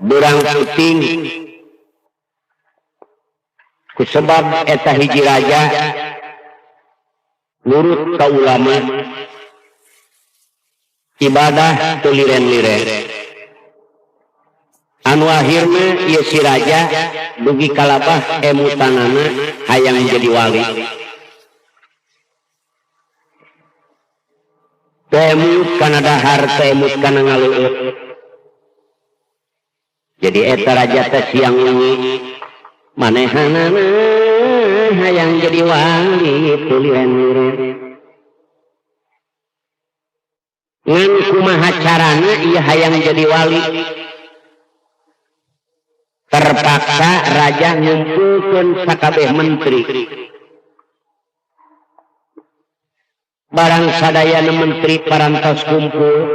Beurang peuting kusebab eta hiji raja nurut ka ulama, ibadah teu liren-liren, anu akhirna ieu si raja dugi kalabah emutanana hayang jadi wali. Teu emut kana dahar, teu emut kana ngaleueut. Jadi eta raja teh siang wengi manehanana hayang jadi wali teu liren-liren. Ngan kumaha carana ieu hayang jadi wali? Terpaksa raja ngumpulkeun sakabeh menteri. Barang sadayana menteri parantos kumpul,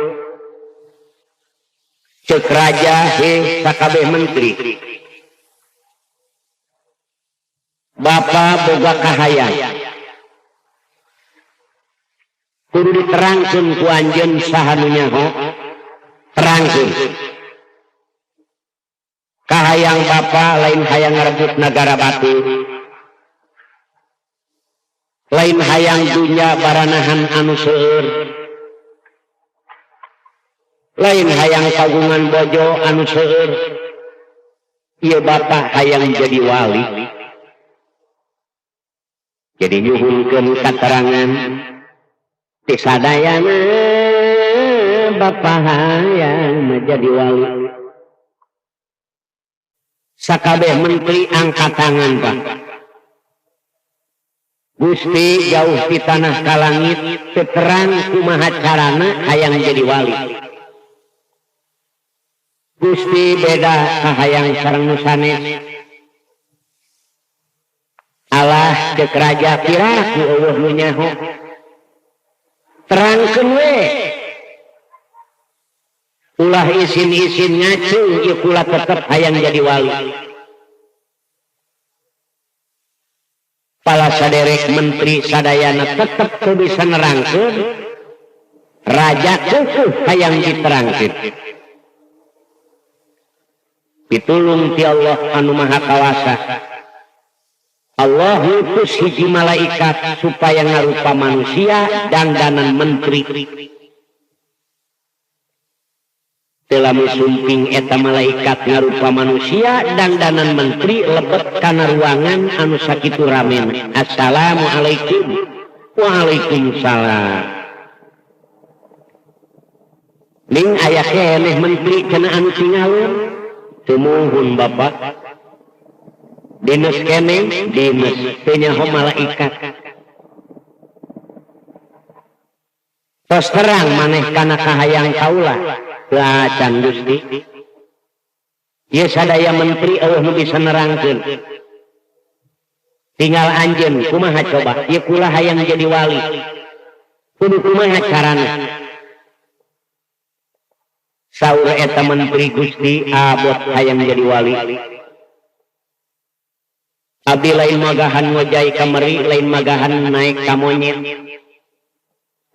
cek raja, "He sakabeh menteri, Bapak boga kahayang. Kudu diterangkeun ku anjeun saha nu nyaho. Terangkeun. Kahayang Bapak lain hayang ngarebut nagara batur. Lain hayang dunya baranahan anu seueur. Lain hayang kagungan bojo anu seueur. Ieu Bapak hayang jadi wali." Jadi nyuhunkeun katerangan ti sadayana, Bapak hayang menjadi wali. Sakabeh menteri angkat tangan, Pak. "Gusti, jauh di tanah ka langit teu terang kumaha carana hayang jadi wali. Gusti beda kahayang sareng nu sanes." "Alah," cek raja, "piraku euweuh nu nyaho. Terangkeun we. Ulah isin-isin ngacu, ieu kula tetep hayang jadi wali." Pala saderek menteri sadayana tetep teu bisa nerangkeun, raja kekeuh hayang diterangkeun. Pitulung ti Allah anu Maha Kawasa. Allah ngutus hiji malaikat supaya ngarupa manusia dangdanan menteri. Teu lami sumping eta malaikat ngarupa manusia dangdanan menteri lebet kana ruangan anu sakitu ramena. "Assalamualaikum." "Waalaikumsalam." "Ning aya keneh menteri," cenah anu tinggalun. "Tumuhun, Bapak. Dinas keneh, dinas teu nyaho malaikat. Tos terang maneh kana kahayang kaula?" "Teu acan, Gusti. Ieu sadaya menteri euweuh nu bisa nerangkeun. Tinggal anjeun kumaha coba? Ieu kula hayang jadi wali. Kudu kumaha carana?" Saur eta menteri, "Gusti, abot hayang jadi wali. Abdi lain magahan ngojay ka meri, lain magahan naik ka monyet.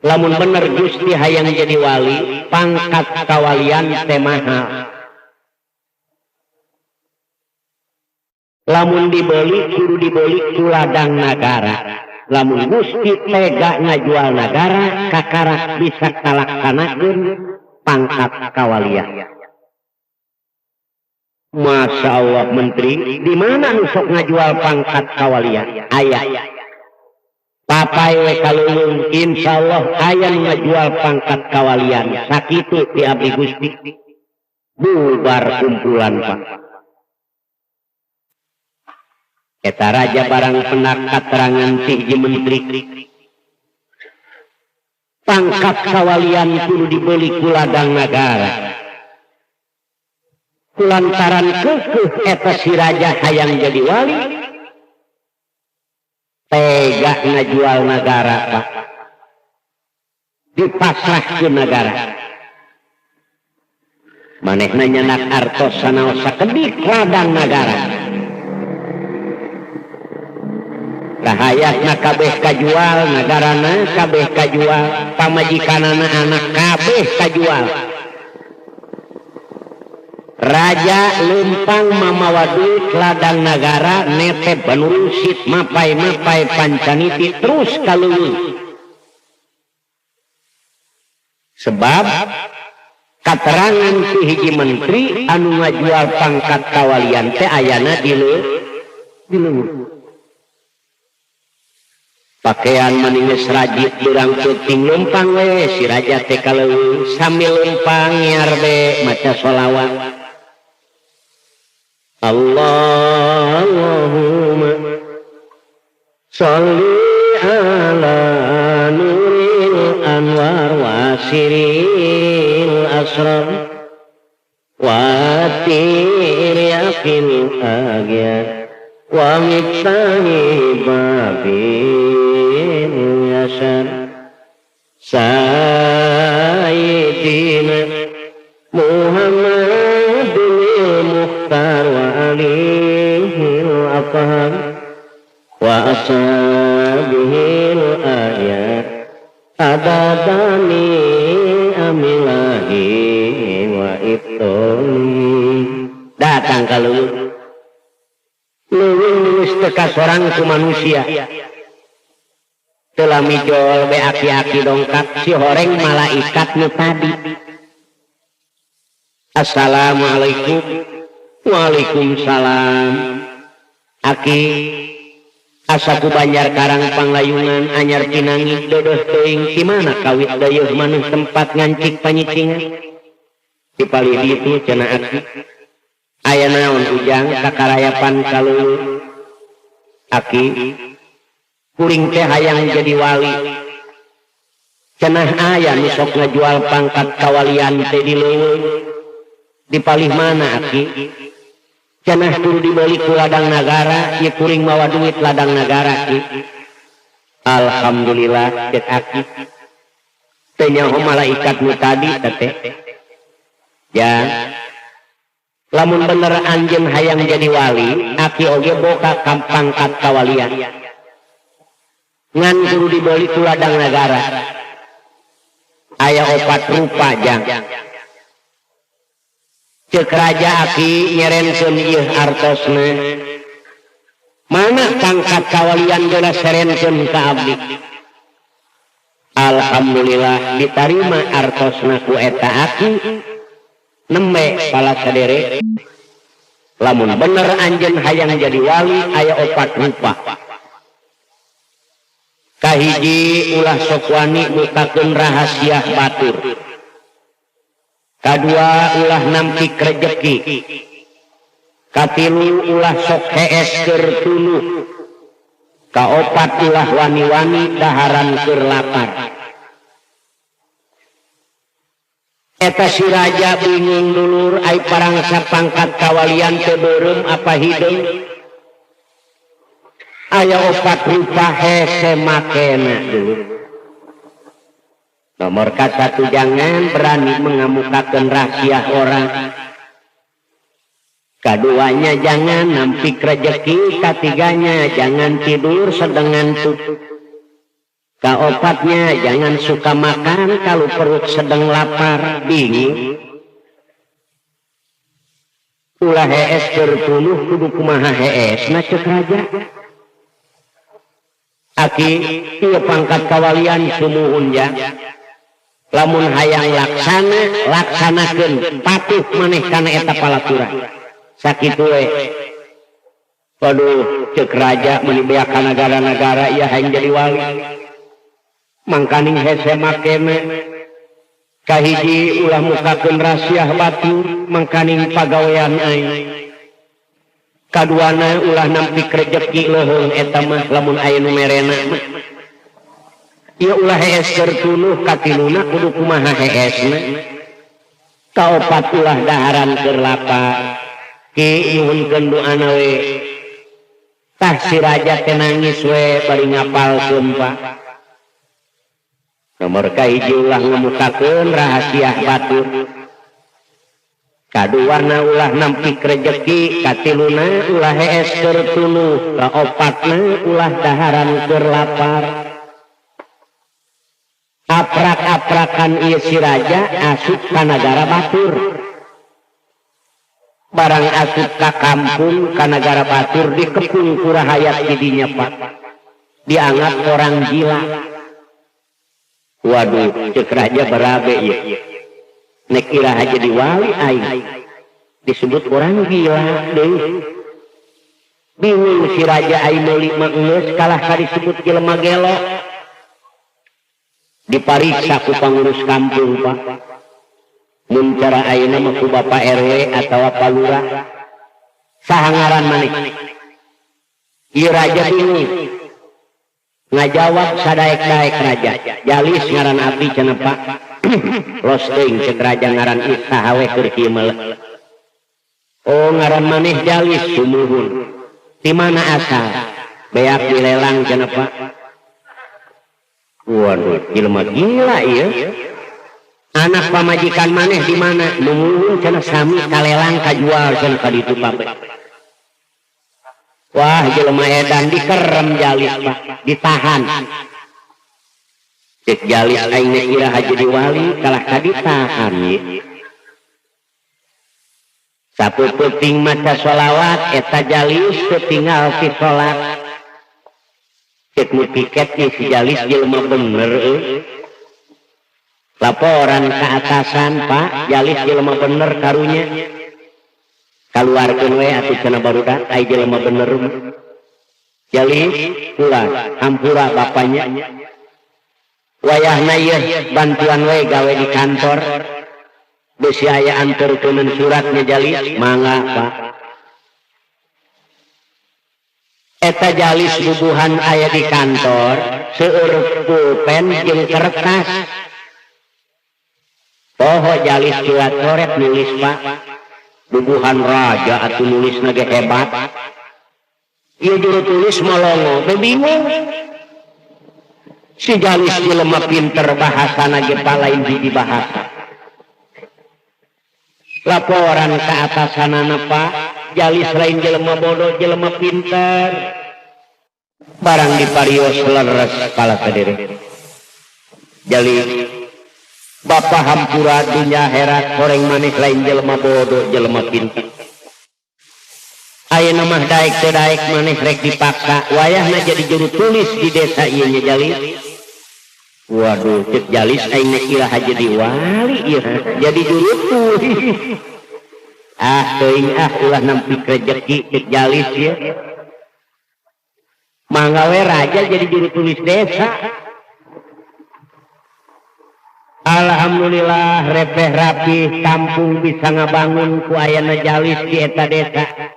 Lamun bener Gusti hayang jadi wali, pangkat kawalian teh mahal. Lamun dibeli kudu dibeli ku ladang nagara. Lamun Gusti tega ngajual nagara, kakarak bisa kalaksanakeun pangkat kawalian." "Masya Allah, menteri, di mana nu sok ngajual pangkat kawalian?" "Aya. Papai we kalulung, insyaallah aya nu ngajual pangkat kawalian. Sakitu ti abdi, Gusti." Bubar kumpulan, Pak. Eta raja barang penak katerangan ti hiji menteri. Pangkat kawalian kudu dibeli ku ladang nagara. Kulantaran kekeuh eta si raja hayang jadi wali, tega ngajual nagara, Pak. Dipasrahkeun nagara. Manehna nyanak artos sanaos sakedik ladang nagara. Rahayatna kabeh kajual, nagarana kabeh kajual, pamajikanana, anak kabeh kajual. Raja lempang mamawa duit ladang nagara netep banurungsit mapay-mapay pancaniti terus ka leuweung. Sebab katerangan ti hiji menteri anu ngajual pangkat kawalian teh ayana di leuweung. Pakaian mani geus rajit beurang peuting lempang we si raja teh ka leuweung sambil lempang ngiar be maca sholawat. Allahumma sholli ala nuril anwar wa siril asrar wa tiryaqil agya wa miftahi babil yasar sayyidina Muhammadil Mukhtar wa alihil athhar wa ashabihil ayat adadani amilahi wa ibtoli. Datang ka leuweung. Leuweung geus teu kasorang ku manusia. Teu lamijol be aki-aki dongkap si horeng malaikat nu tadi. Assalamualaikum. Waalaikumsalam. Aki asa ku Banjar Karang Panglayungan anyar pinangi dodoh teuing di mana kawit dayeuh maneh tempat ngancik panyicingan. Di palih ditu cenah aki. Aya naon ujang kakarayapan ka leuweung. Aki kuring teh hayang jadi wali. Cenah aya nu sok ngajual pangkat kawalian teh di leuweung. Di palih mana aki? Cenah kudu dibeli ku ladang nagara, ieu kuring mawa duit ladang nagara ki. Alhamdulillah cek aki. Teu nyaho malaikat nu tadi teh. Ya. Lamun bener anjeun hayang jadi wali, aki oge boka pangkat kawalian. Ngan kudu dibeli ku ladang nagara. Aya opat rupa jang. Cek raja aki nyerenkeun ieu artosna. Mana pangkat kawalian geuna serenkeun ka abdi. Alhamdulillah ditarima artosna ku eta aki. Nembe pala sadere. Lamun bener anjeun hayang jadi wali aya opat rupa. Kahiji ulah sok wani mukakeun rahasia batur. Kadua ulah nampik rejeki. Katilu ulah sok hees keur tuluh. Kaopat ulah wani-wani daharan keur lapar. Eta si raja bingung dulur ai parangsa pangkat kawalian teu beureum apa hideung. Aya opat rupa hese makena dulur. Nomor kasatu jangan berani mengemukakan rahasia orang. Keduanya jangan nampik rejeki, ketiganya jangan tidur sedang ngantuk. Keempatnya jangan suka makan kalau perut sedang lapar, bingung. Ulah hees berpuluh kudu kumaha hees na cek raja. Aki ieu pangkat kawalian sumuhun ja. Lamun hayang laksana, laksanakeun patuh maneh kana eta palatura. Sakitu we. Waduh, cek raja meuni beak ka nagara-nagara ieu hayang jadi wali. Mangkaning hese makene. Kahiji ulah mukakeun rahasia batur, mangkaning pagawean aing. Kaduana ulah nampik rejeki leuheung eta mah lamun aya nu merena mah. Ieu ulah hees keur tuluh katiluna kudu kumaha heesna. Kaopat ulah daharan keur lapar. Ki nyuhunkeun doana we. Tah si raja teh nangis we bari ngapalkeun Pak. Nomor kahiji ulah ngemukakeun rahasia batur. Kaduana ulah nampik rejeki, katiluna ulah hees keur tuluh, kaopatna ulah daharan keur lapar. Aprak-aprakan ieu si raja asup ka nagara batur. Barang asup ka kampung, ka nagara batur, dikepung ku rahayat didinya, Pak, dianggap orang gila. Waduh, cek raja, berabe ya, nek iraha jadi wali aing disebut orang gila deh. Bingung si raja, aing meuli mah geus kalah ka disebut jelema gelo. Dipariksa ku pangurus kampung, Pak, mun cara ayeuna mah ku Bapak RW atawa Pak Lurah. Saha ngaran maneh? Ieu raja bingung ngajawab. Sadaek-daek raja, "Jalis ngaran abdi," cenah, Pak. "Los teuing," cek raja, "ngaran saha we keur kieu mah." "Oh, ngaran maneh Jalis?" "Sumuhun." "Di mana asal?" "Beak dilelang," cenah, Pak. Waduh, jelema gila ieu. "Anak pamajikan maneh di mana?" "Numuhun," cenah, "sami kalelang kajual," cenah, ka ditu, Pak. Wah, jelema edan, dikerem Jalis, Pak, ditahan. Cek Jalis, aing nek iraha jadi wali kalah ka ditahan ye. Sapeupeting maca sholawat eta Jalis teu tinggal ti salat. Cek nu piket nih, si Jalis jelema bener euy. Laporan ke atasan, "Pak, Jalis jelema bener karunya." "Kaluarkeun we atuh," cenah, "barudak ai jelema bener mah." Jalis kula hampura bapaknya. Wayahna ieu bantuan we gawe di kantor. Besi aya anterkeun suratnya Jalis, mangga, Pak. Eta Jalis bubuhan aya di kantor, seueur pulpen jeung kertas. Poho Jalis surat coret nulis, Pak. Bubuhan raja atuh nulis ge hebat. Ieu juru tulis molongo, bingung. Si Jalis jelema pinter, bahasa ge lain hiji bahasa. Laporan ke atasanana, Pak, Jalis lain jelema bodoh, jelema pinter. Barang diparios, leres kala sadere. Jalis, "Bapak hampura dunya akhirat, horeng maneh lain jelema bodoh, jelema pinter. Ayeuna mah daek teu daek maneh rek dipaksa wayahna jadi juru tulis di desa ieu nya, Jalis." Waduh, cek Jalis, aing nek iraha jadi wali ieu jadi juru tulis. Ah, teuing ah, ulah nampik rezeki, cek Jalis ya. Mangga we raja jadi juru tulis desa. Alhamdulillah, repeh rapi kampung bisa ngabangun ku ayana Jalis di eta desa.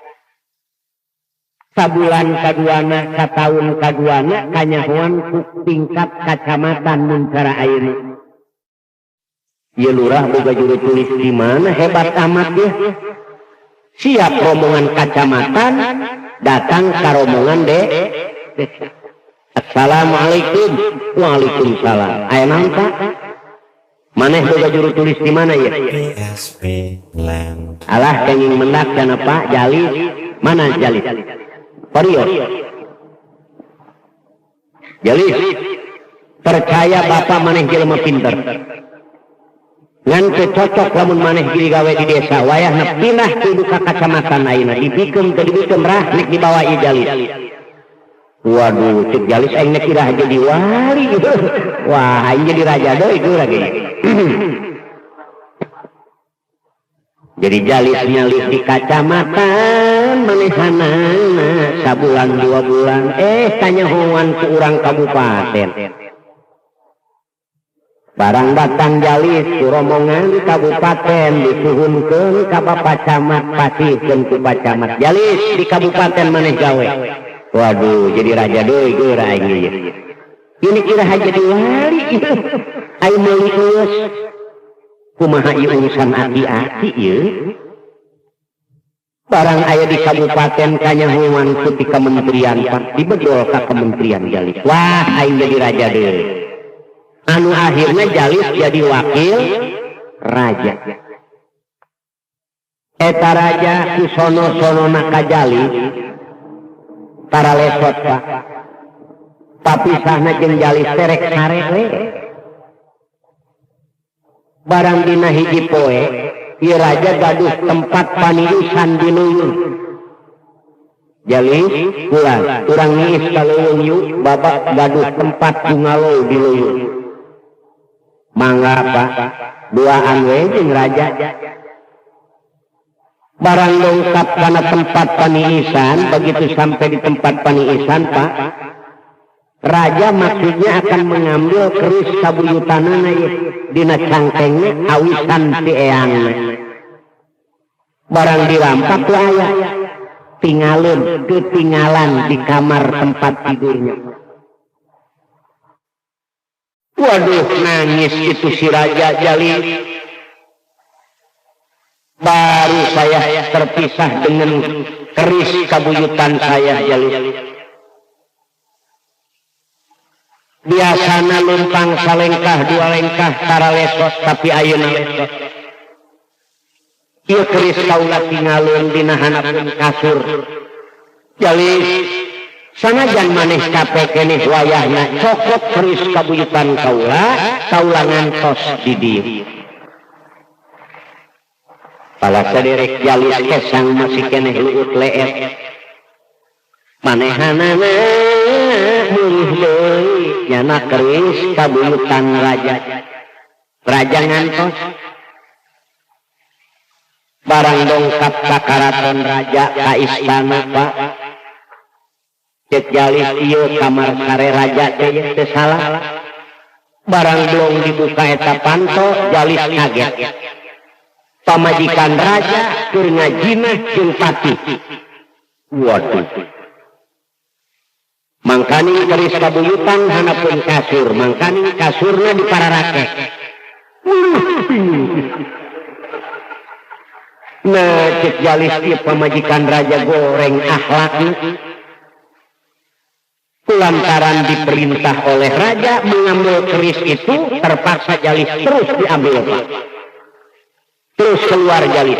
Sabulan kaduana, kataun kaduana, kanyahoan ku tingkat kacamatan. Mun cara ayeuna, ieu lurah boga juru tulis di mana, hebat amat ya. Siap rombongan kacamatan datang ka rombongan de desa. "Assalamualaikum." "Waalaikumsalam. Aya naon, Pak? Maneh boga juru tulis di mana ya?" PSP Land. "Alah, kenging mendak," cenah, Pak. "Jalis mana, Jalis? Parios Jalis, percaya bapak maneh jelema pinter, ngan teu cocok lamun maneh jadi gawe di desa. Wayahna pindah kudu ka kacamatan ayeuna, dibikeun teu dibikeun rah nek dibawa ieu Jalis." Waduh, cek Jalis, aing nek iraha jadi wali, wah, aing jadi raja deui itu lagi. Jadi Jalis nyalip di kacamatan manehanana sabulan 2 bulan, eh, kanyahoan ku urang kabupaten. Barang datang Jalis ku rombongan di kabupaten, disuhunkeun ka Bapak Camat, pasihkeun ku Pak Camat. "Jalis, di kabupaten maneh gawe." Waduh, jadi raja deui geura aing ieu. Ini kira jadi wali aing meuli geus. Kumaha ieu urusan aki-aki ieu? Barang aya di kabupaten, kanyahoan ku ti kementerian, Pak, dibedol ka kementerian Jalis. Wah, aing jadi raja deui. Anu akhirnya Jalis jadi wakil raja. Eta raja ku sono-sonona ka Jalis tara lesot, Pak. Papisahna jeung Jalis terek sare we. Barang dina hiji poe Ieu raja gaduh tempat paniisan di leuweung. Jalis pulang, urang niis ka leuweung yuk, babak gaduh tempat bungalow di leuweung. Mangga Pak, duaan we jeung raja. Barang dongkap kana tempat paniisan, begitu sampai di tempat paniisan Pak, raja maksudnya akan mengambil keris kabuyutanana ye dina cangkengna awisan ti eangna. Barang dirampak ku aya tinggalin, ketinggalan di kamar tempat tidurnya. Waduh, nangis itu si raja Jali. Baru saya terpisah dengan keris kabuyutan saya Jali. Biasana lumpang salengkah dua lengkah tara lesot, tapi ayeuna lesot. Ieu keris kaula tinggalun dina hanapun kasur. Jalis, sanajan maneh capek keneh wayahna cokot keris kabuyutan kaula, kaula ngantos di dieu. Pala saderek Jalis kesang masih keneh luut leet. Manehanana mulih deui nyana keris kabuyutan raja. Raja ngantos. Barang dongkap ka karaton raja ka istana Pak. Cek Jalis ieu kamar sare raja teh teu salah. Barang belum dibuka eta panto Jalis kaget. Pamajikan raja keur ngajinah jeung patih. Waduh. Mangkaning keris kabuyutan hanapun kasur, mangkaning kasurna di pararake. Nah, cek Jalis ieu pamajikan raja goreng akhlakna. Lantaran diperintah oleh raja mengambil keris itu, terpaksa Jalis terus diambil Pak. Terus keluar Jalis.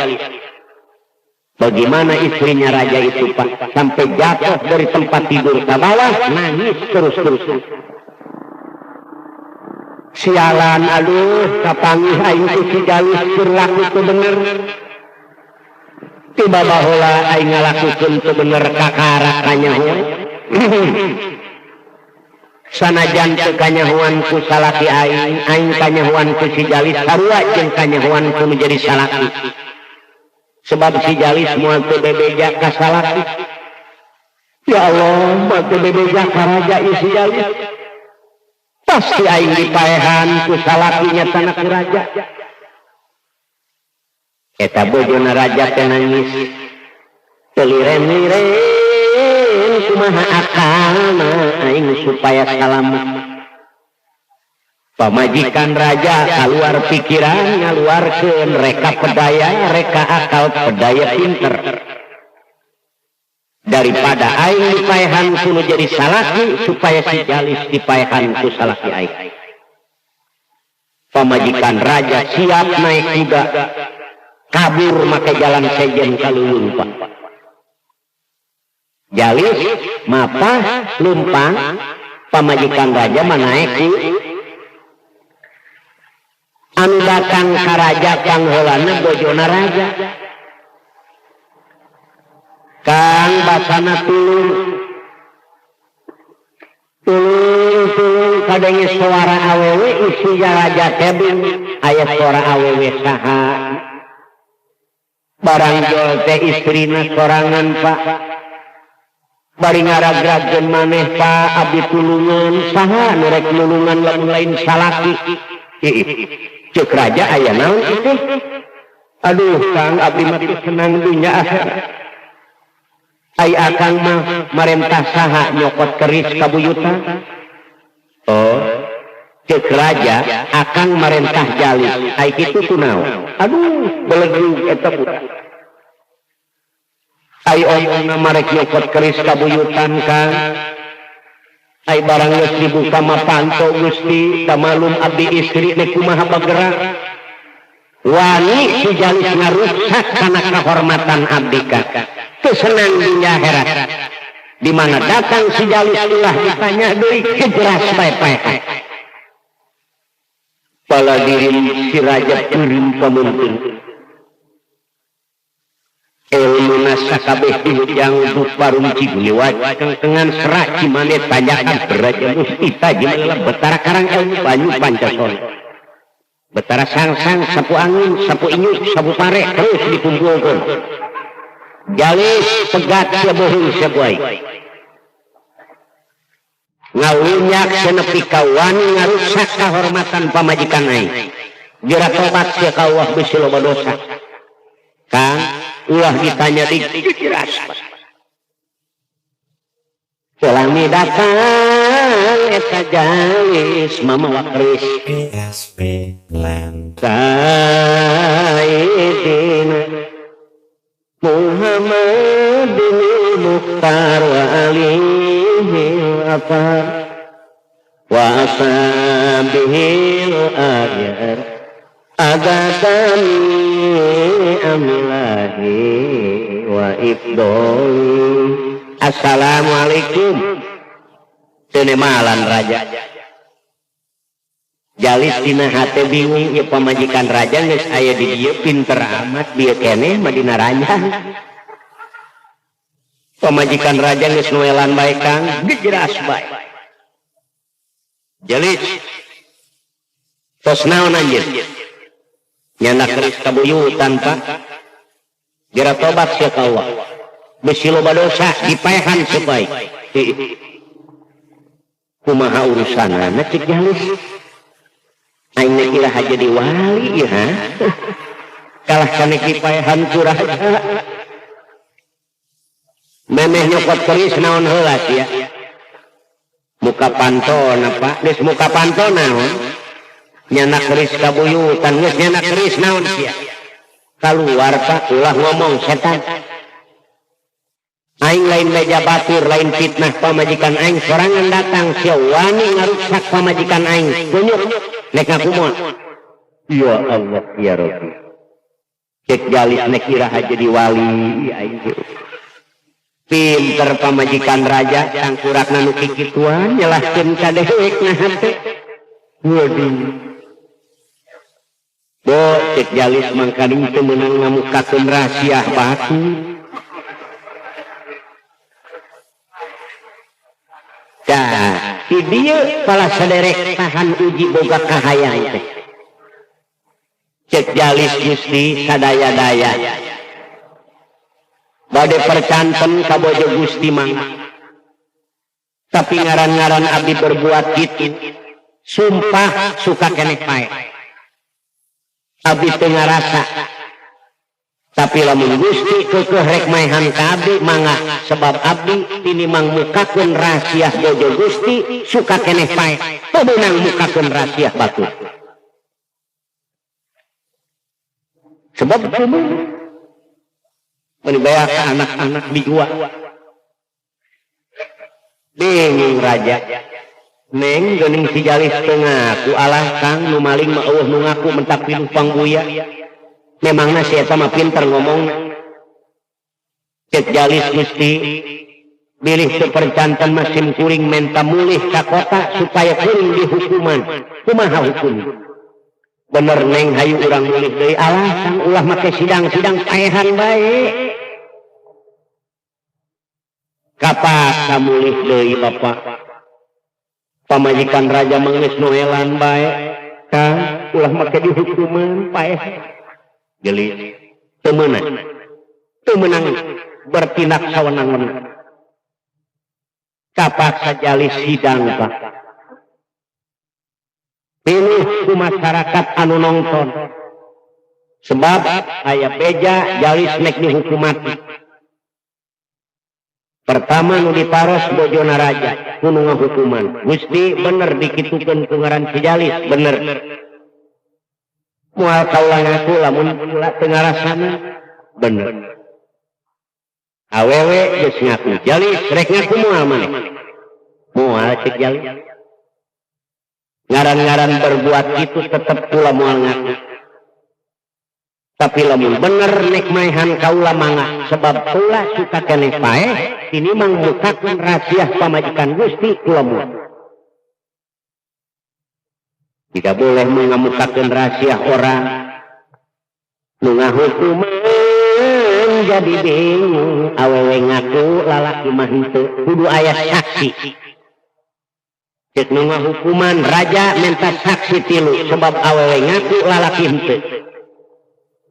Bagaimana istrinya raja itu Pak, sampai jatuh dari tempat tidur ke bawah, nangis terus-terus. Sialan, aduh, kapanggih aing ku si Jalis keur laku teu bener. Tiba baheula aing ngalakukeun teu bener kakara kanyahoan. Sanajan teu kanyahoan ku salaki aing, aing kanyahoan ku si Jalis sarua jeung kanyahoan ku nu jadi salaki. Sebab si Jalis moal teu bebeja ka salaki. Ya Allah, moal teu bebeja ka raja ieu si Jalis. Pasti aing dipaehan ku salaki nyatana ku raja. Eta bojona raja teh nangis. Teu liren-liren kumaha akalna aing supaya salamet. Pamajikan raja kaluar pikiran ngaluarkeun reka pedaya, reka akal pedaya pinter. Daripada aing dipaehan ku nu jadi salaki supaya si Jalis dipaehan ku salaki aing. Pamajikan raja siap naik kuda kabur make jalan sejen ka leuweung Pak. Jalis mapah lumpang, pamajikan raja mah naik ku. Anu datang ka raja pangholana bojona raja. Kang basana tulung. Tulung tulung kadenge suara awewe isi raja tebing aya suara awewe saha. Barang jol teh istrina sorangan Pak. Bari ngaragragkeun maneh Pak abdi tulungan saha nu rek nulungan lamun lain salaki. Cek raja aya naon itu? Aduh Kang abdi mah teu senang dunya akhirat. Ai akang mah marentah saha nyokot keris kabuyutan? Oh, cek raja akang marentah Jalis. Ai kitu kunaon? Aduh, belegug eta budak. Ai omongna marek nyokot keris kabuyutan Kang. Ai barang geus dibuka mah panto Gusti, da malum abdi istri teh kumaha bagerak. Wani si Jalis ngarusak kana kahormatan abdi ka. Teu senang dunya akhirat. Di mana datang si Jalis ulah ditanya deui kejeras bae-bae. Pala dirim si raja kirim pamunting. Ilmu sakabeh dihujang Barum Ciguliwat kengkengan serak Cimande tanjakan beraja mustita jimanela Betara Karang ilmu banyu Pancasona. Betara sang-sang sapu angin sapu inyuk sapu pare terus dikumpulkan. Jalis pegat sia bohong sia buai. Ngawinyak senepi kawan ngarusak kahormatan pamajikan aing. Jera tobat sia ka Allah bisi loba dosa. Kang ulah ditanya di jelas. Selami datang eta jalis mamawa keris PSP Land. Sayyidina Muhammad bin Mukhtar wa alihi afar wa ashabihil ahyar agadani amilahi wa ifdoli. Assalamualaikum. Tenemalan raja. Jalis dina hate bingung ieu pamajikan raja geus aya di dieu pinter amat bieu keneh mah dina ranjang. Pamajikan raja geus noelan bae Kang, gejeras bae. Jalis. Tos naon anjeun? Nyana keris kabuyutan Pak. Geura tobat sia ka Allah. Besi loba dosa dipaehan supaya kumaha urusanana cek Jalis. Aing mah iraha jadi wali ya. Kalah kana dipaehan ku raja. Memeh nyokot keris naon heula sia. Muka pantona Pak, geus muka panto naon? Nyana keris kabuyutan geus nyana keris naon sia. Kaluar Pak, ulah ngomong setan. Aing lain meja batur, lain fitnah pamajikan aing sorangan datang sia wani ngarusak pamajikan aing. Kunyuk nek ngaku moal. Ya Allah ya Rabbi. Cek Jalis nek iraha jadi wali aing. Pinter pamajikan raja tangkurakna nu kikituan nyelahkeun ka dewekna hate. Waduh. Bo cek Jalis mangkaning teu meunang ngamukakeun rahasia batur. Tah, di dieu pala saderek tahan uji boga kahayang teh. Cek Jalis Gusti sadaya-daya. Bade percanten ka bojo Gusti mangga. Tapi ngaran-ngaran abdi berbuat kitu, sumpah suka keneh pae. Abdi teu ngarasa. Tapi lamun Gusti keukeuh rek maehan ka abdi mangga, sebab abdi tinimang mukakeun rahasia bojo Gusti suka keneh pae, teu meunang mukakeun rahasia batur. Sebab meuni beak ka anak-anak dijual. Bingung raja. Neng geuning si Jalis teu ngaku alah Kang nu maling mah eueuh nu ngaku mentak pinuh pangbuya. Memangna si eta mah pinter ngomongna. Cek Jalis Gusti bilih teu percanten mah sim kuring menta mulih ka kota supaya kuring dihukuman. Kumaha hukum? Bener neng hayu urang mulih deui alah Kang ulah make sidang-sidang paehan bae. Kapaksa mulih deui bapak. Pamajikan raja mah geus noelan bae. Kang ulah make dihukuman paeh. Geli teu meunang. Teu meunang bertindak sawenang-wenang. Kapaksa Jalis sidang Pak. Pinuh ku masyarakat anu nonton. Sebab aya beja Jalis nek dihukum mati. Pertama nu ditaros bojona raja kudu ngahukuman. Gusti bener dikitukeun ku ngaran si Jalis bener. Moal kaula ngaku lamun kula teu ngarasana bener. Awewe geus ngaku Jalis rek ngaku moal maneh. Moal cek Jalis. Ngaran-ngaran berbuat itu tetep kula moal ngaku. Tapi lamun bener nek maehan kaula mangga sebab kula suka keneh paeh tinimang mukakeun rahasia pamajikan Gusti kula moal. Tidak boleh mengemukakan rahasia orang. Nu ngahukuman Ngan jadi bingung, awewe ngaku lalaki mah henteu, kudu aya saksi. Cek nu ngahukuman raja minta saksi tilu sebab awewe ngaku lalaki henteu.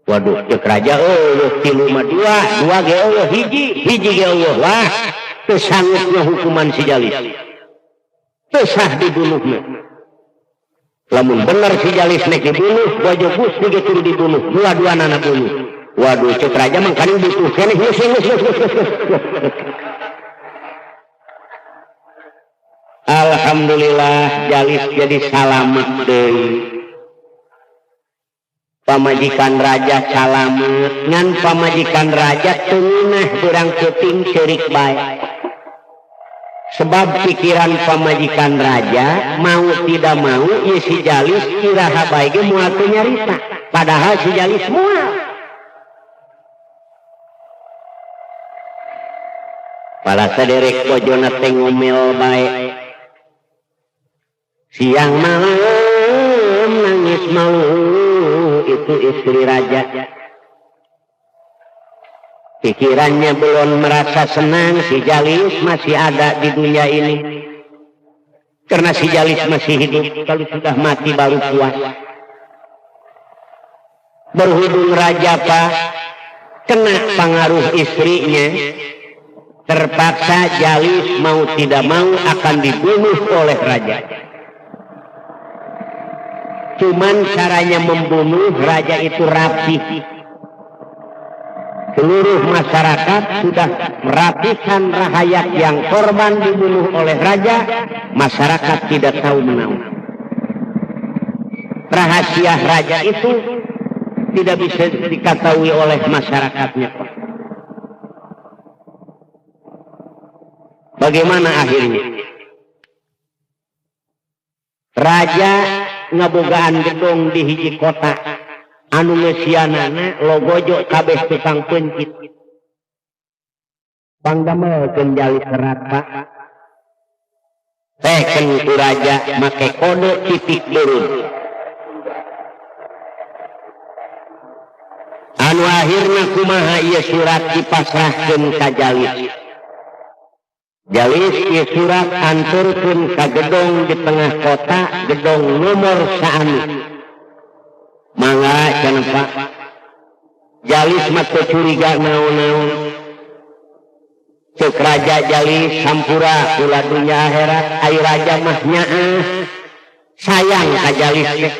Waduh, cek raja eueuh tilu mah dua, dua ge eueuh hiji, hiji ge eueuh. Wah, teu sanggup ngahukuman si Jalis. Teu sah dibunuhna. Lamun bener si Jalis nek dibunuh, bojo Gusti ge kudu dibunuh, dua-duanana bunuh. Waduh, cek raja mah kaning butuh keneh geus geus geus geus geus. Alhamdulillah Jalis jadi salamet deui. Pamajikan raja salamet, ngan pamajikan raja teu ngeunah beurang peuting ceurik bae. Sebab pikiran pamajikan raja mau tidak mau ieu si Jalis iraha bae ge moal teu nyarita, padahal si Jalis moal. Pala saderek bojona teh ngomel bae. Siang malam nangis malu itu istri raja. Pikirannya belum merasa senang si Jalis masih ada di dunia ini. Karena si Jalis masih hidup, kalau sudah mati baru puas. Berhubung raja Pak kena pengaruh istrinya, terpaksa Jalis mau tidak mau akan dibunuh oleh raja. Cuman caranya membunuh raja itu rapi. Seluruh masyarakat sudah ratusan rakyat yang korban dibunuh oleh raja, masyarakat tidak tahu menahu. Rahasia raja itu tidak bisa diketahui oleh masyarakatnya. Bagaimana akhirnya? Raja ngabogaan gedong di hiji kota anu ngeusianana logojo kabeh tukang pencit. Pangdamelkeun Jalis serat Pak. Teken ku raja make kode titik beureum. Anu akhirna kumaha ieu surat dipasrahkeun ka Jalis. Jalis ieu surat anturkeun ka gedong di tengah kota, gedong nomor saanu. Mangga cenah Pak. Jalis mah teu curiga naon-naon. Ceuk raja Jalis sampura kula dunya akhirat, ai raja mah nyaah sayang ka Jalis teh.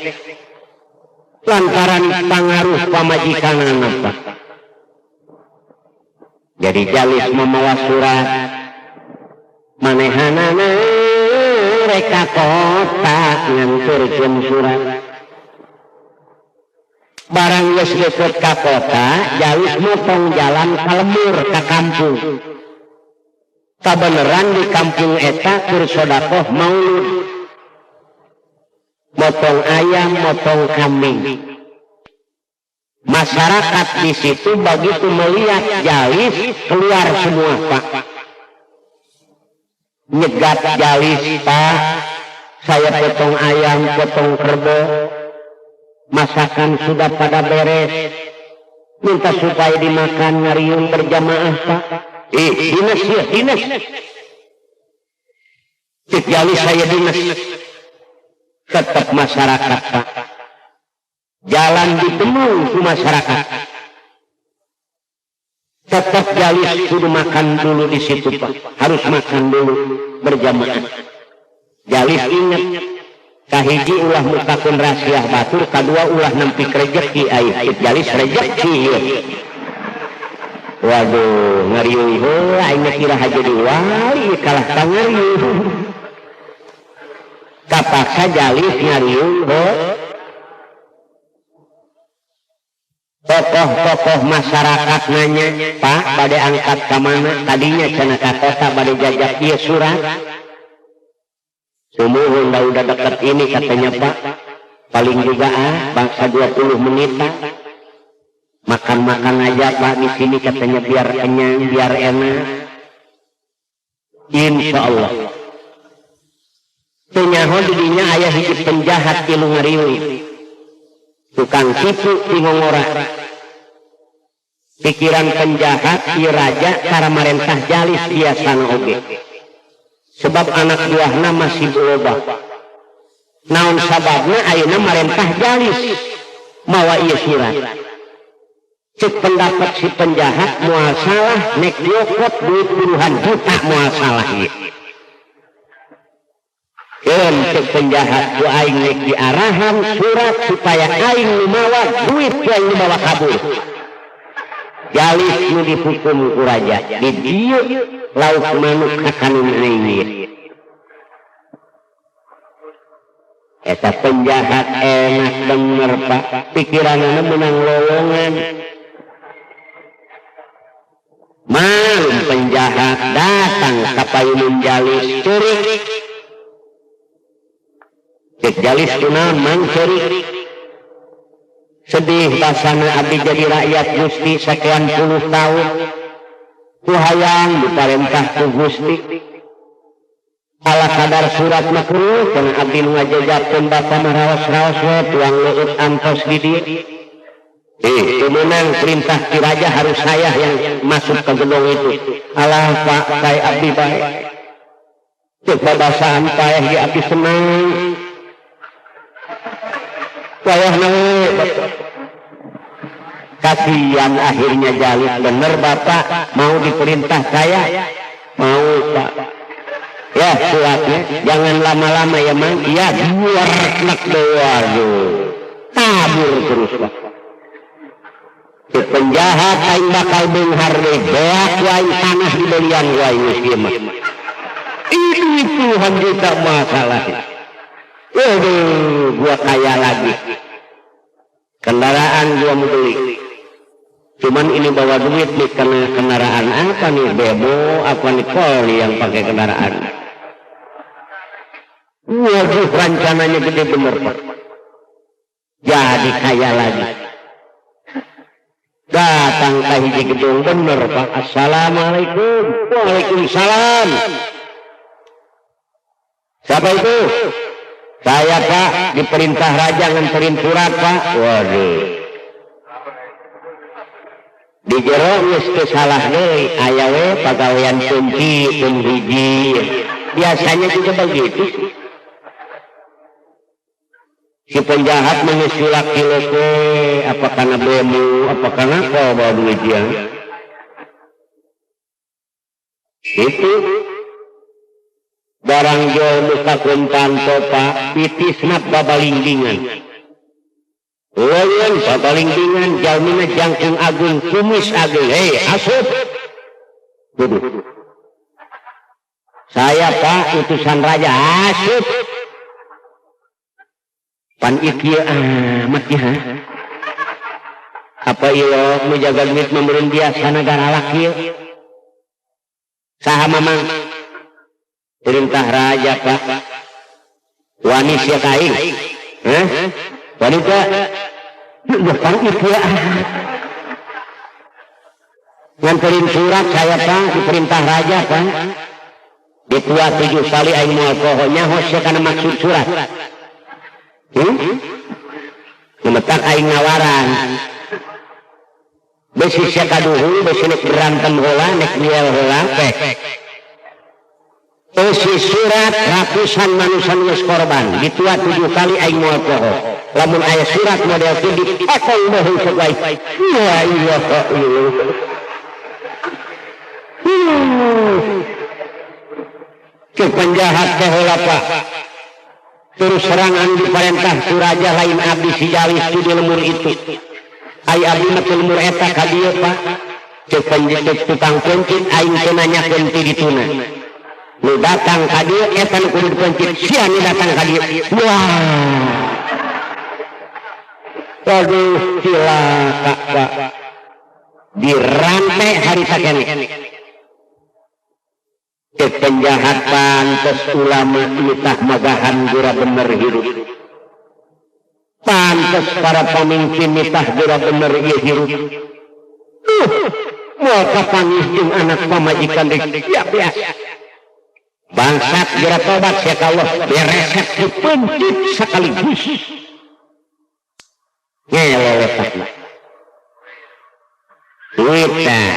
Lantaran pangaruh pamajikanana Pak. Jadi Jalis mamawa surat manehanana reka kota nganturkeun surat. Barang geus deukeut ka kota, Jalis motong jalan ka lembur ka kampung. Kabeneran di kampung eta keur sodakoh maulud. Motong ayam, motong kambing. Masyarakat di situ begitu melihat Jalis keluar semua Pak. Nyegat Jalis Pak, saya potong ayam, potong kerbau, masakan sudah pada beres, minta supaya dimakan ngariung berjamaah Pak. Dinas ya, dinas. Cek Jalis saya dinas. Tetap masyarakat Pak. Jalan ditemu ku masyarakat. Tetap Jalis kudu makan dulu di situ Pak. Harus makan dulu berjamaah. Jalis ingat, kahiji ulah mukakeun rahasia batur, kadua ulah nampik rejeki ai. Cek Jalis rejeki ieu. Waduh, ngariung heula aing kira jadi wali kalah ka ngariung. Kapaksa Jalis ngariung heuh. Tokoh-tokoh masyarakat nanya, Pak, bade angkat ka mana? Tadinya cenah ka kota bade jajak ieu surat. Sumuhun dah udah deket ini katanya Pak. Paling juga bangsa 20 menit Pak. Makan-makan aja Pak di sini katanya biar kenyang, biar enak. Insya Allah. Penyaho didinya ayah hiji penjahat tilu ngariung. Tukang tipu di ngongora. Pikiran penjahat ieu raja tara marentah Jalis biasana oge. Sebab anak buahna masih loba. Naon sababna ayeuna marentah Jalis mawa ieu surat. Cek pendapat si penjahat moal salah nek nyokot duit puluhan juta moal salah ieu. Keun cek penjahat ku aing nek diarahan surat supaya aing nu mawa duit ku aing nu bawa kabur. Jalis nu dihukum ku raja di dieu lauk manuk hakanun aing ieu. Eta penjahat enak bener Pak, pikiranana menang lowongan. Malum penjahat datang ka payunun Jalis ceurik. Cek Jalis kunaon mang ceurik. Sedih basana abdi jadi rakyat Gusti sekian puluh tahun. Ku hayang diparentah ku Gusti. Ala kadar surat mah kuruh cenah abdi nu ngajejapkeun bapa mah raos-raos we tuang leueut antos di dieu. Teu meunang perintah ki raja harus saya yang masuk ke gedong itu. Alah Pak, paeh abdi bae. Cek babasaan paeh ge abdi senang. Wayahna we. Kasihan akhirnya Jalis bener bapak mau diperintah saya mau Pak. Ya suratnya jangan lama-lama ya mang. Iya buar nek waduh. Tabur terus Pak. Si penjahat aing bakal beunghar deui beak aing tanah dibelian ku aing geus ieu mah. Ini puluhan juta masalah. Waduh, gua kaya lagi. Kendaraan gua mau beli. Cuman ini bawa duit nih karena kendaraan apa nih bebo apa nih kol nih yang pakai kendaraan. Waduh, rencananya gede bener Pak. Jadi kaya lagi. Datang ke hiji gedung bener Pak. Assalamualaikum. Waalaikumsalam. Siapa itu? Saya Pak, diperintah raja nganterin surat Pak. Waduh. Di jero geus teu salah deui, aya we pagawean kunci pun hiji. Biasanya juga begitu. Si penjahat mengesulak kilo apa karena bemo, apa karena apa bawa duit dia. Itu barang jual muka kuntan topa pitisna babalingdingan. Leungeun babalingdingan jalmina jangkung agung kumis agung. Hei asup. Duduk. Saya Pak utusan raja asup. Pan ieu amat ya. Apa ieu nu jaga duit meureun biasa negara laki. Saha mamang? Perintah raja Pak. Wani sia ka aing? Hah? Wani teu? Duh, pan ieu nganterin surat saya Pak diperintah raja Pak. Ditua 7 kali aing moal poho nyaho sia kana maksud surat. Memetak aing ngawaran. Besi sia kaduhung, besi nek berantem heula, nek miel heula, pek. Besi surat ratusan manusia geus korban, ditua 7 kali aing moal poho. Lamun aya surat model kieu dipotong bahu sok wae. La ilaha illallah. Ke penjahat teh heula Pak. Terus serangan diperintah ku raja lain abdi si Jalis di lemur itu. Ai abdi mah teu lemur eta ka dieu Pak. Cek penjetek tukang pencit aing teu nanyakeun ti dituna. Nu datang ka dieu eta nu kudu dipencit, sia nu datang ka dieu. Wah. Waduh cilaka Pak. Dirantai harita keneh. Cek penjahat pantes ulama nitah magahan gura bener hirup. Pantes para pemimpin nitah gura bener ieu hirup. Moal kapanggih jeung anak pamajikan deui siap ya. Bangsat geura tobat sia ka Allah beresek dipencit sekaligus. Ngeleletak. Duit tah.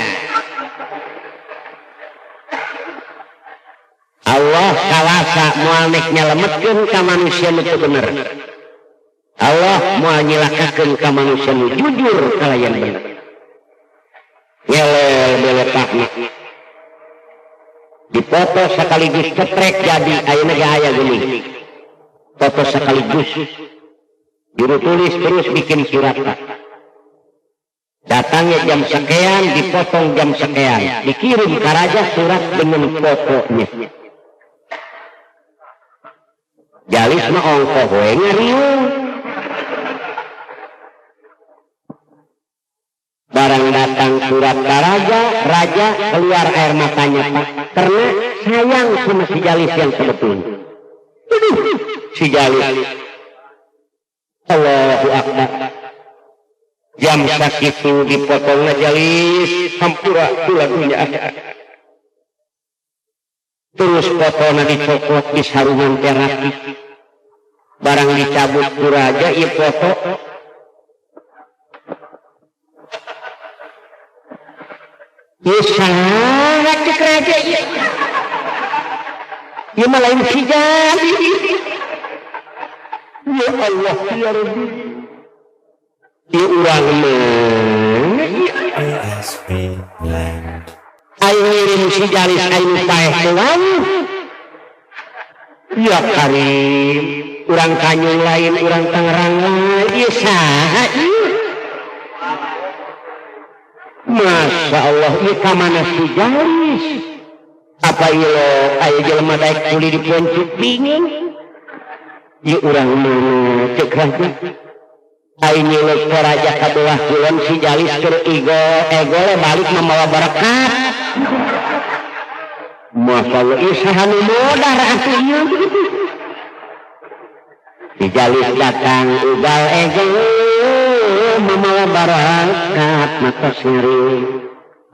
Allah kawasa moal nek nyalametkeun ka manusia nu teu bener. Allah moal nyilakakeun ka manusia nu jujur kalayan bener. Ngelel beletakna. Dipoto sekaligus cetrek jadi ayeuna ge aya geuning. Foto sekaligus. Juru tulis terus bikin surat. Datangnya jam sekian, dipotong jam sekian, dikirim ke raja surat dengan fotonya. Jalis mah ongkoh we ngariung. Barang datang surat ke raja, raja keluar air matanya Pak, karena sayang sama si Jalis yang sebetulnya. Aduh, si Jalis. Allahu Akbar. Jam sakitu dipotongna Jalis, hampura kula dunya. Terus fotona dicokot di sarungan terapi. Barang dicabut ku raja ieu foto. Ieu saha cek raja ieu? Ieu mah lain si Jalis. Ya Allah ya Rabbi. Ieu urang mah PSB Land. Ayo ngirim si Jalis ayo paeh doang. Ya Karim, urang Kanyung lain, urang Tangerang lain. Ieu saha ieu? Masya Allah, ieu ka mana si Jalis? Apa ieu lo aya jelema daek kuli di poncuk bingung? Ieu urang mana cek raja? Ayo nyiluk ke raja ka belah kulon si Jalis keur ego egole balik membawa berkat. Masya Allah, ieu saha nu modar atuh ieu? Si Jalis datang ugal ego membawa berkat mata seri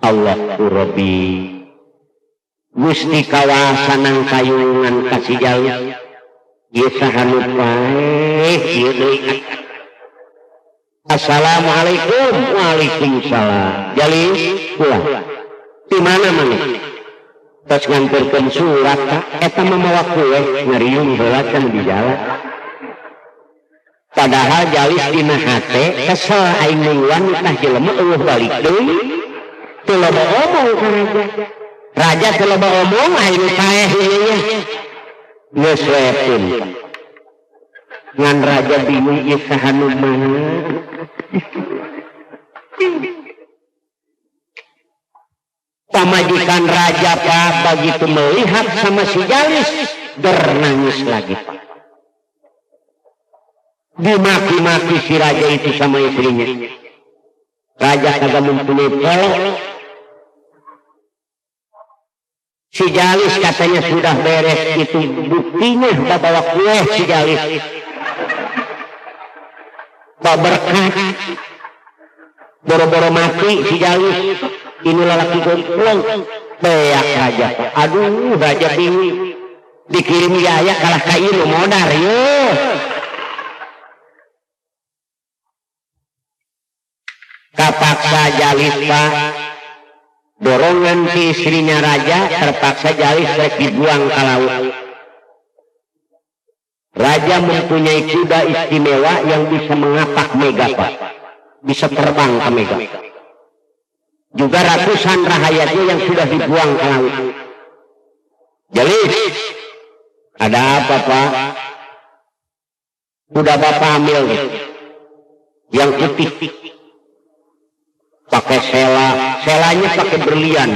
Allahu Rabbi. Gusti kawasanang kayungan ka si Jalis. Ieu saha nu paeh ieu deui? Assalamualaikum. Waalaikumsalam. Jalis pulang. Di mana maneh? Tos nganterkeun surat ka eta mah mawa kue ngariung heula can di jalan. Padahal Jalis dina hate kesel aing nungguan tah jelema eueuh balik deui. Teu loba omong ka raja. Raja teu loba omong aing paeh ieu nya. Geus we pun. Ngan raja bingung ieu saha nu mana. Pamajikan raja Pak begitu melihat sama si Jalis bernangis lagi Pak. Dimaki-maki si raja itu sama istrinya. Raja kagak mempunyai polok. Si Jalis katanya sudah beres, itu buktinya bawa kue si Jalis. Berkat. Boro-boro mati si Jalis. Ini lelaki gomplong. Beak raja. Aduh, raja bingung. Dikirim yaya kalah ka ieu modar yo. Kapaksa Jalis Pak. Dorongan si istrinya raja, terpaksa Jalis rek dibuang ke laut. Raja mempunyai kuda istimewa yang bisa mengapak mega Pak, bisa terbang ke mega. Juga ratusan rahayatnya yang sudah dibuang ke laut. Jalis, ada apa Pak? Kuda bapak ambil nih, yang putih, pakai sela, selanya pakai berlian.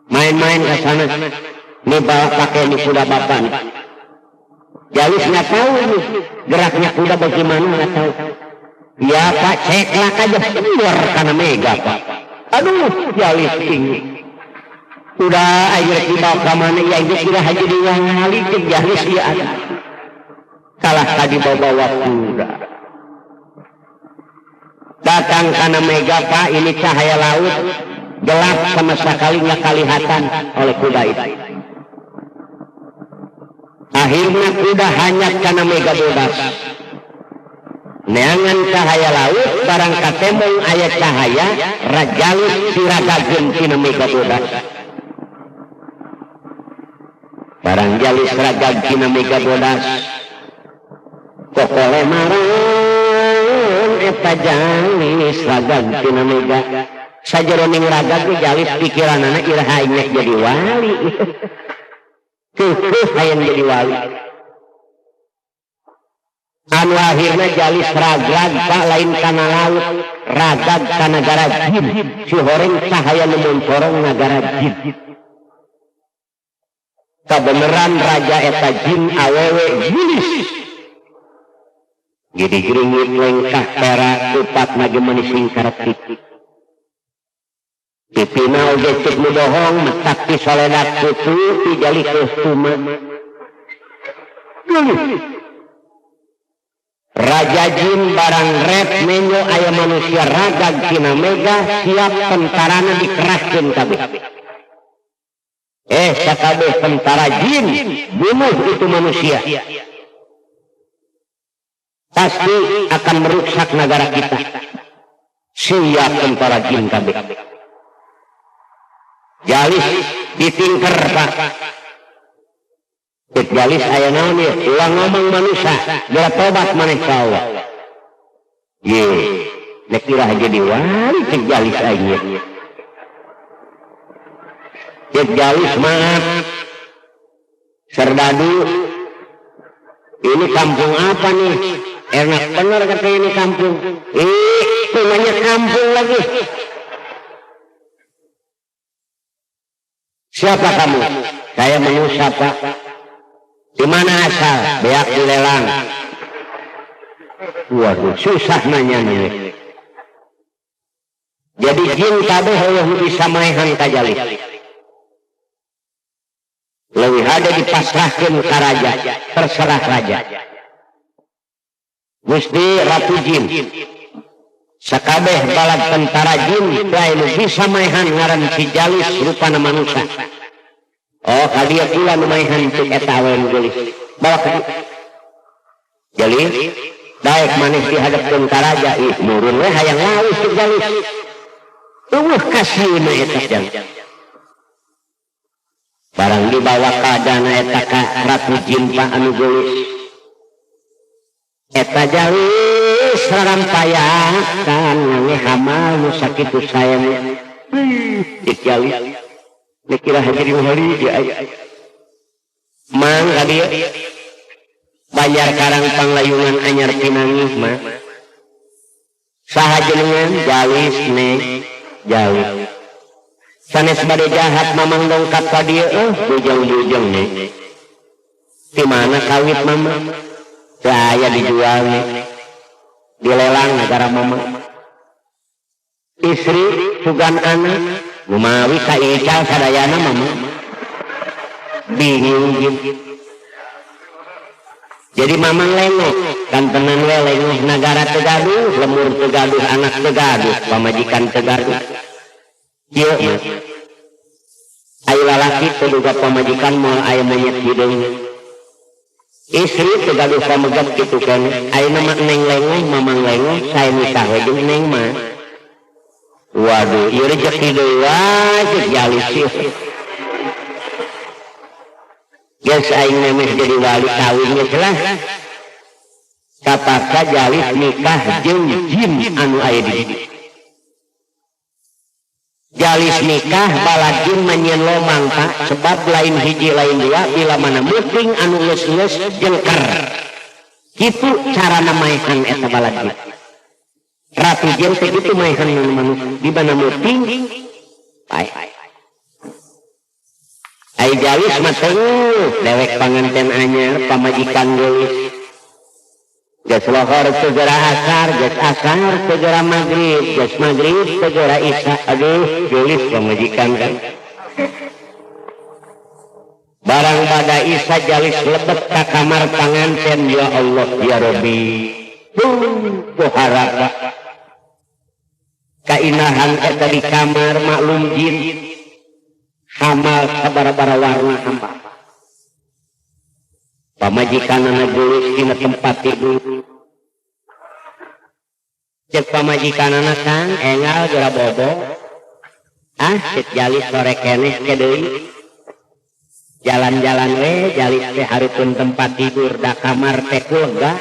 Main-main ke sana. Ini bawa pakai ini kuda bapak nih. Jalis nggak tahu nih geraknya kuda bagaimana, nggak tahu. Ya Pak, ceklak aja keluar karena mega Pak. Aduh, Jalis tinggi. Udah akhirnya dibawa ke mana ya itu sudah aja diwali ke Jalis ya. Kalah tadi bawa kuda. Datang karena mega Pak, ini cahaya laut gelap sama sekali nggak kelihatan oleh kuda itu. Akhirnya kuda hanyat karena mega bebas. Neangan cahaya laut barang katembong aya cahaya rajalis siragageun tina mega bodas. Barang jalis ragag tina mega bodas. Kokole marang eta jalis ragag tina mega. Sajeroning ragag ge jalis pikiranana iraha nya jadi wali. Keukeut hayang jadi wali. Anu akhirna jalis ragrag pak lain kana laut, ragag ka nagara jin. Si horeng cahaya nu moncorong nagara jin. Kabeneran raja eta jin awewe geulis. Gidi gringit lengkah perak kupat maju manising karetik. Pipina oge cek nu bohong metak ti soledak kutu ti jali kostuma. Raja jin barang rep menyo aya manusia ragag tina mega siap tentarana dikerahkeun kabeh. Sakabeh tentara jin bunuh itu manusia. Pasti akan merusak negara kita. Siap tentara jin kabeh. Jalis ditingker pak. Cek jalis aya naon ieu? Ulah ngomong manusia, geura tobat maneh ka Allah. Ye, nek iraha jadi wali cek jalis aing ieu. Cek jalis maaf. Serdadu, ini kampung apa nih? Enak bener kata ini kampung. Ih, namanya kampung lagi. Siapa kamu? Saya manusia pak. Di mana asal? Beak dilelang. Waduh, susah nanya nih. Jadi jin kabeh eueuh bisa maehan ka jalis. Leuwih hade dipasrahkeun ka raja, terserah raja. Gusti Ratu Jin. Sakabeh balad tentara jin lain bisa maehan ngaran si jalis rupana manusia. Oh, kadieu pula nu maehan cek eta awewe nu geulis. Bawa ka dieu. Jalis, daek maneh dihadapkeun ka raja, ih murun we hayang lawis cek jalis. Eueuh kasieuna eta jalis. Barang dibawa ka dana eta ka Ratu Jin pa anu geulis. Eta jalis rarampayakan ngange hamal nu sakitu saena. Cek jalis. Nek iraha jadi wali dia aya. Mang ka dieu. Banjar Karang Panglayungan anyar pinangih mah. Saha jenengan jalis neng jalis. Sanes bade jahat mamang dongkap ka dieu bujeng-bujeng neng. Di mana kawit mama? Teu aya dijual neng. Dilelang nagara mama. Istri sugan anak lumawi ka ical sadayana mama. Bingung jeung. Jadi mamang lengoh, kantenan we lengoh nagara teu gaduh, lemur teu gaduh, anak teu gaduh, pamajikan teu gaduh. Kieu mah. Ai lalaki teu duga pamajikan moal aya monyet hideung. Istri teu gaduh pamegat kitu keneh. Ayeuna mah neng lengoh, mamang lengoh, sae nikah we jeung neng mah. Waduh, ieu rezeki deui wae cek jalis ieu. Geus aing nemeh jadi wali kawin geus lah. Kapaksa jalis nikah jeung jin anu aya di dieu. Jalis nikah balad jin manyieun lomang pak, sebab lain hiji lain dua bila mana muting anu geus-geus jengker. Kitu carana maehan eta balad jin. Ratu jin teh kitu maehan manusia di mana muting pae. Ai jalis mah teu dewek panganten anyar pamajikan geulis. Geus lohor segera asar, geus asar segera maghrib, geus maghrib segera isya. Aduh, geulis pamajikan kan. Barang bada isya jalis lebet ka kamar panganten, ya Allah ya Rabbi. Harap kainahan eta di kamar maklum jin. Hamal sabara-bara warna hamba. Pamajikanana geulis dina tempat tidur. Cek pamajikanana, "Kang enggal geura bobo." Ah, cek jalis, sore keneh ke deui. Jalan-jalan we jalis teh hareupeun tempat tidur, da kamar teh lega.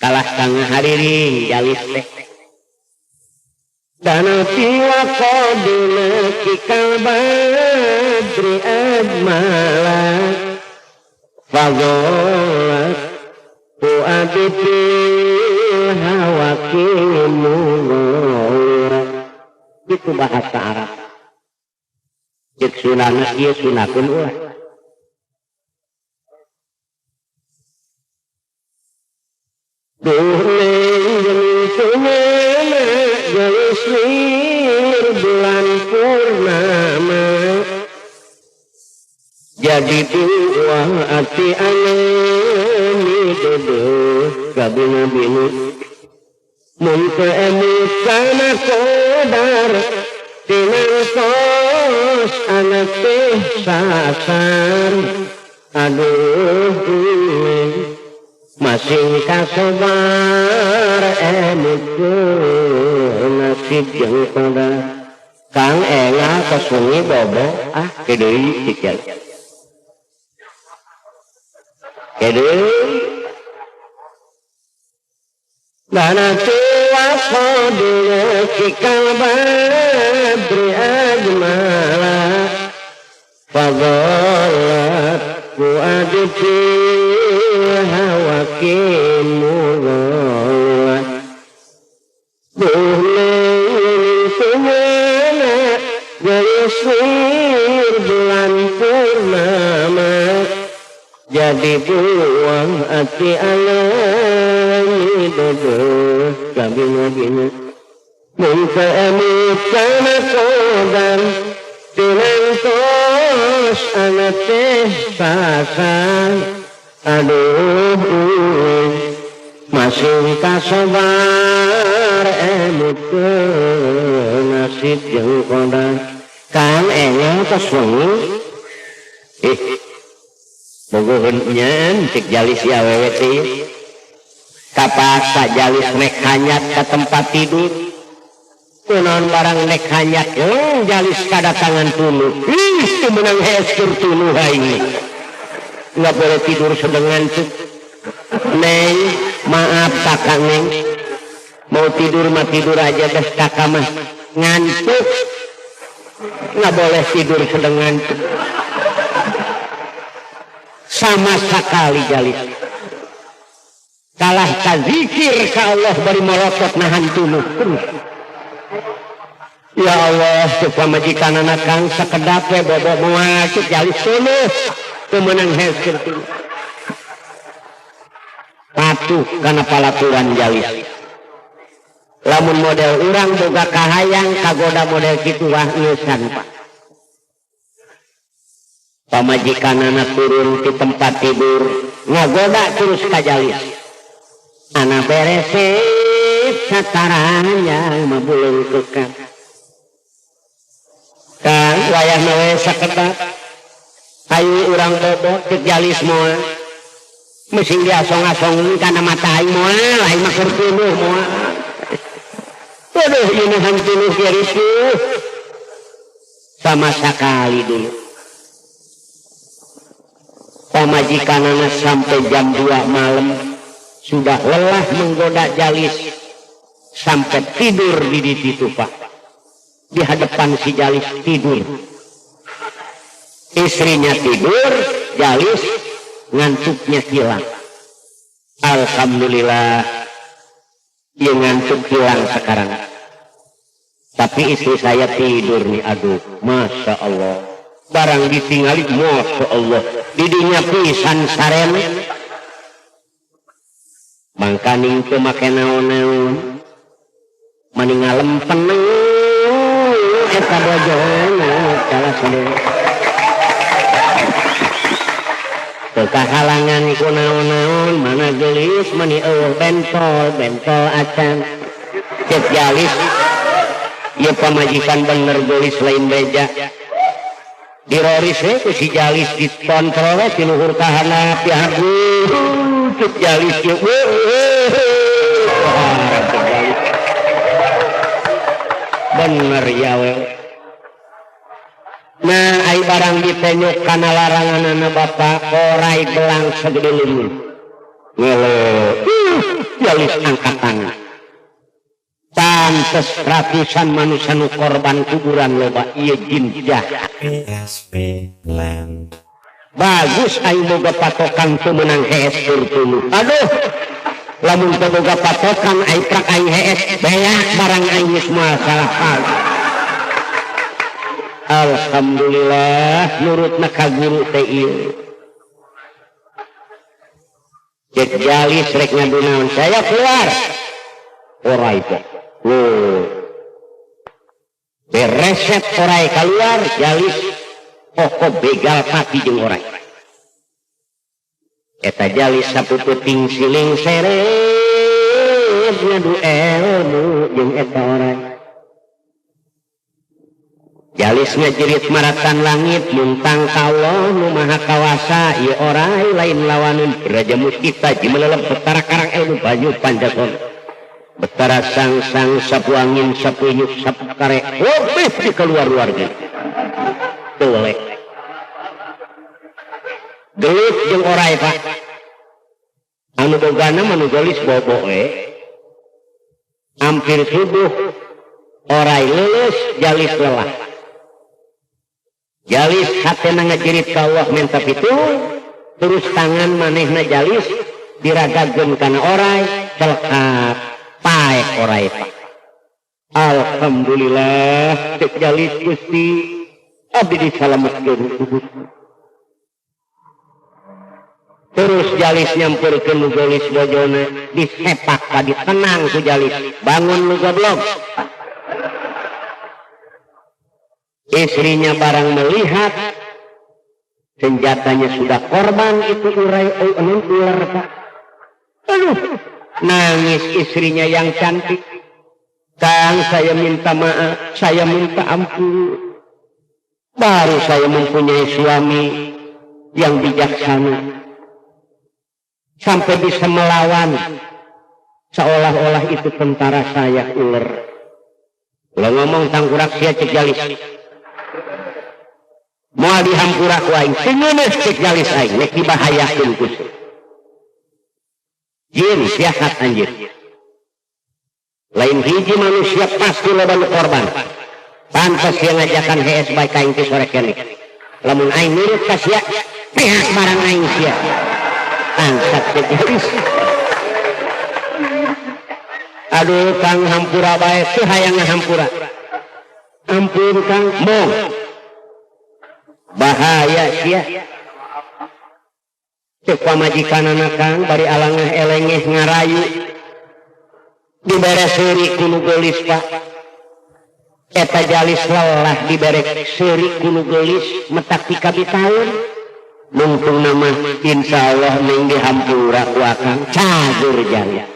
Kalah ka ngahariring jalis teh. Danati wa qadunaki kal badri ajmala fadhalat fuadi fil hawaki. Itu bahasa Arab. Cek sunana ieu sunakeun ulah. Duh neng, geulis lir bulan purnama, jadi dua ati alami duduh kabinga-binga. Mun teu emut kana kodar, tinangtos anak teh sasar. Aduh, masing kasobar, emut nasib jeung qadar. Kang enggal tos wengi bobo. Ah, kedeui cik kedeui. Danati wa qadunaki kal badri ajmala fadhalat fuadi fil hawaki mudhallat. Duh neng, geulis lir bulan purnama, jadi buang ati alami duduh kabinga-binga. Mun teu emut kana qadar, tinangtos anak teh sasar. Aduh, masing kasobar, emut nasib jeung qadar. Kang enggal tos wengi. Ih, bogoheun nyen, cek jalis ya awewe teh. Kapaksa jalis nek hanyat ke tempat tidur. Kunaon barang nek hanyat jalis kadatangan tunu. Ih, teu meunang hees keur tunu aing. Nggak boleh tidur sedengan tuh. "Neng, maaf kakak, Neng. Mau tidur mah tidur aja dah, kakak mah ngantuk. Nggak boleh tidur sedengan tuh." Sama sekali jalis. Kalah ka zikir ka Allah bari molotot nahan tuluh terus. "Ya Allah," cek pamajikan anak, "Kang, sakedap we bobo." "Moal," cek jalis, "tuluh teu meunang hees keur tuluh." Patuh kana palaturan jalis. Lamun model urang boga kahayang kagoda model kitu, wah, ngeusan, Pak. Pamajikan anak turun di tempat tidur, ngagoda terus ka jalis. Anak beresit sataranya mabulung kekang. "Kang, wayahna we sakedap. Ayo urang bobo," cek jalis. "Moal." Mesing diasong-asong kana mata aing, "Moal, aing mah keur tuluh, moal." Waduh, ieu nahan tuluh ge ripuh. Sama sekali dulu. Pamajikan anak sampai jam 2 malam sudah lelah menggoda jalis, sampai tidur di situ, Pak. Di hadapan si jalis tidur. Istrinya tidur, jalis ngantuknya hilang. Alhamdulillah, dia ngantuk hilang sekarang. Tapi istri saya tidur nih, aduh, masya Allah. Barang ditinggali, masya Allah. Didinya pisan sarene. Mangkaning teu make naon-naon. Mani ngalempeneng eta bojona kalah sadaya. Teu kahalangan ku naon-naon, mana gelis, mani eueuh bentol, bentol acan. Cek jalis, ieu pamajikan bener gelis, lain beja. Diroris we ku si jalis, dikontrol we ti luhur ka handap, ya aduh, cek jalis ieu. Bener ya we. Nah ai barang ditenyuk kana laranganana bapak orai belang segede limun. Ngele, jalis angkat tangan. Pantes ratusan manusia nu korban kuburan loba ieu jin jahat. PSP Land. Bagus aing boga patokan teu meunang hees turtunu. Aduh, lamun teu boga patokan aing prak aing hees beak barang aing geus moal salah pag. Alhamdulillah nurutna ka guru teh ieu. Cek jalis rek ngadu naon saya keluar. Orai teh. Loh. Bereset orai keluar jalis pokok begal pati jeung orai. Eta jalis sapuputing siling seret ngadu ilmu jeung eta orai. Jalis ngajerit maratan langit muntang ka Allah nu maha kawasa ieu orai lain lawanun raja muskita jimelelep betara karang ilmu banyu panjaton. Betara sang-sang sapu angin sapu inyuk sapu kare lebih di keluar-luar gitu. Tolek. Gelut jeung orai pak. Anu bogana manu gelis bobo we. Hampir subuh orai lulus jalis lelah. Jalis hatena ngajerit ka Allah menta pitu, terus tangan manehna jalis diragageun kana orai celkap paek orai pak. Alhamdulillah cek jalis Gusti abdi disalametkeun ku Gusti. Terus jalis nyamperkeun nu gelis bojona disepak ka ditenang ku jalis bangun lu goblok. Istrinya barang melihat senjatanya sudah korban itu urai ular pak. Aduh, nangis istrinya yang cantik. Kang, saya minta maaf, saya minta ampun. Baru saya mempunyai suami yang bijaksana. Sampai bisa melawan seolah-olah itu tentara saya ular. Lo ngomong tangkurak sia cek jalis. Moal dihampura ku aing, seuneuneuh cek jalis aing, nek dibahayakeun ku sia. Jin jahat anjir. Lain hiji manusia pasti loba nu korban. Pantes sia ngajakan hees bae ka aing teh sore keneh. Lamun aing nurut ka sia, pihak barang aing sia. Angkat cek jalis. Aduh Kang hampura bae teu hayang ngahampura. Ampun Kang, mong. Bahaya sia. Cek pamajikanana Kang bari alangah elengeh ngarayu. Dibere seuri ku nu geulis Pak. Eta jalis lelah dibere seuri ku nu geulis metak ti kabitaun. Nungtung nama insyaallah ning dihampura ku akang cagur jaya.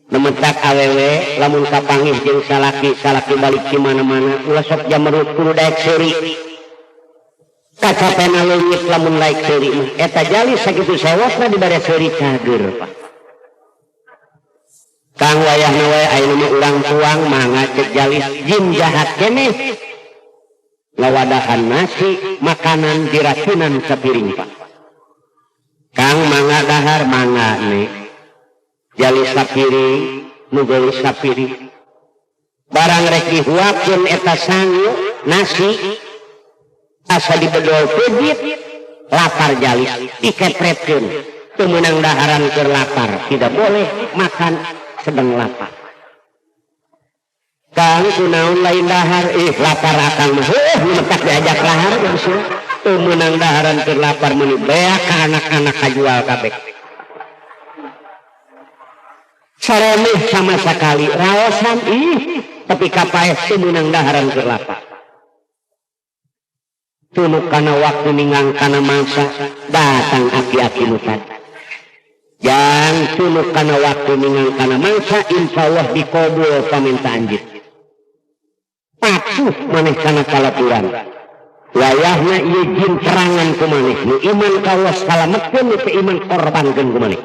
Nemetak awewe lamun kapanggih jeung salaki, salaki balik di mana-mana ulah sok jamerut kudu daek seuri. Kacapena leungit lamun laik seuri mah. Eta jalis sakitu sewotna dibere seuri cager Pak. Kang wayahna wae ayeuna mah urang tuang mangga cek jalis jin jahat keneh. Lawadahan nasi makanan diracunan sapiring Pak. Kang mangga dahar mangga nih. Jalis sapiring, nu geulis sapiring. Barang rek dihuapkeun eta sangu nasi asa dibedol peuit lapar jalis dikepretkeun. Teu meunang daharan keur lapar, tidak boleh makan sedang lapar. Kang kunaon lain dahar, lapar akang mah. Heuh, nu metak diajak lahar geus. Teu meunang daharan keur lapar meuni beak ka anak-anak kajual kabeh. Saremeh sama sekali raosan ih, tapi kapaeh teu meunang daharan keur lapar. Tunuk kana waktu ningang kana mangsa datang aki-aki nu tadi. Jang tunuk kana waktu ningang kana mangsa insyaallah dikabul pamintaan anjeun. Patuh maneh kana kalapuran. Wayahna ieu jin terangan ku maneh, nu iman ka Allah salametkeun, nu teu iman korbankeun ku maneh.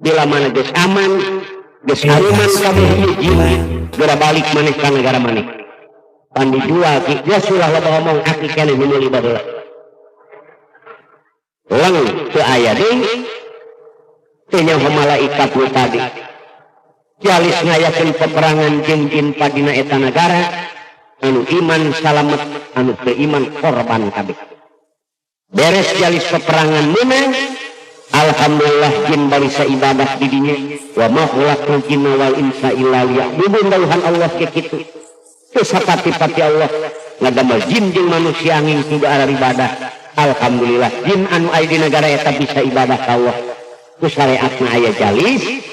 Bila mana geus aman, geus haruman kabeh ieu jin, geura balik maneh ka negara maneh. Pan dijual ki, geus ulah loba omong, aki keneh nu meuli baheula. Leng teu aya deui, teu nyaho malaikat nu tadi. Jalis ngayakeun peperangan jeung jin padina eta nagara, anu iman salamet, anu teu iman korban kabeh. Beres jalis peperangan menang, alhamdulillah jin balisa ibadah di dinya. Wa ma khalaqtul jinna wal insa illa liya'budun, dawuhan Allah ke kitu. Teu sapati-pati Allah ngadamel jin jeung manusia angin kudu arah ibadah. Alhamdulillah jin anu aya di negara eta bisa ibadah ka Allah. Ku syariatna aya jalis.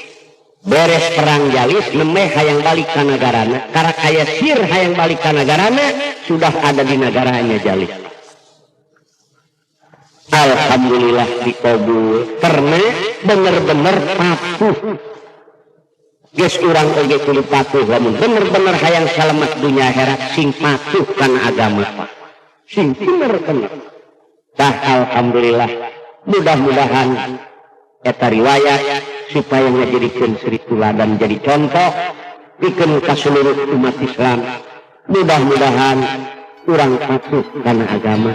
Beres perang jalis nemeh hayang balik ka nagarana, karak aya sir hayang balik ka nagarana, sudah ada di negaranya jalis. Alhamdulillah dikabul karena bener-bener patuh. Geus urang oge kudu patuh lamun bener-bener hayang salamet dunia akhirat, sing patuh kana agama. Sing bener-bener. Tah alhamdulillah, mudah-mudahan eta riwayat supaya ngajadikeun suri tuladan, jadi contoh pikeun ka seluruh umat Islam. Mudah-mudahan urang patuh kana agama.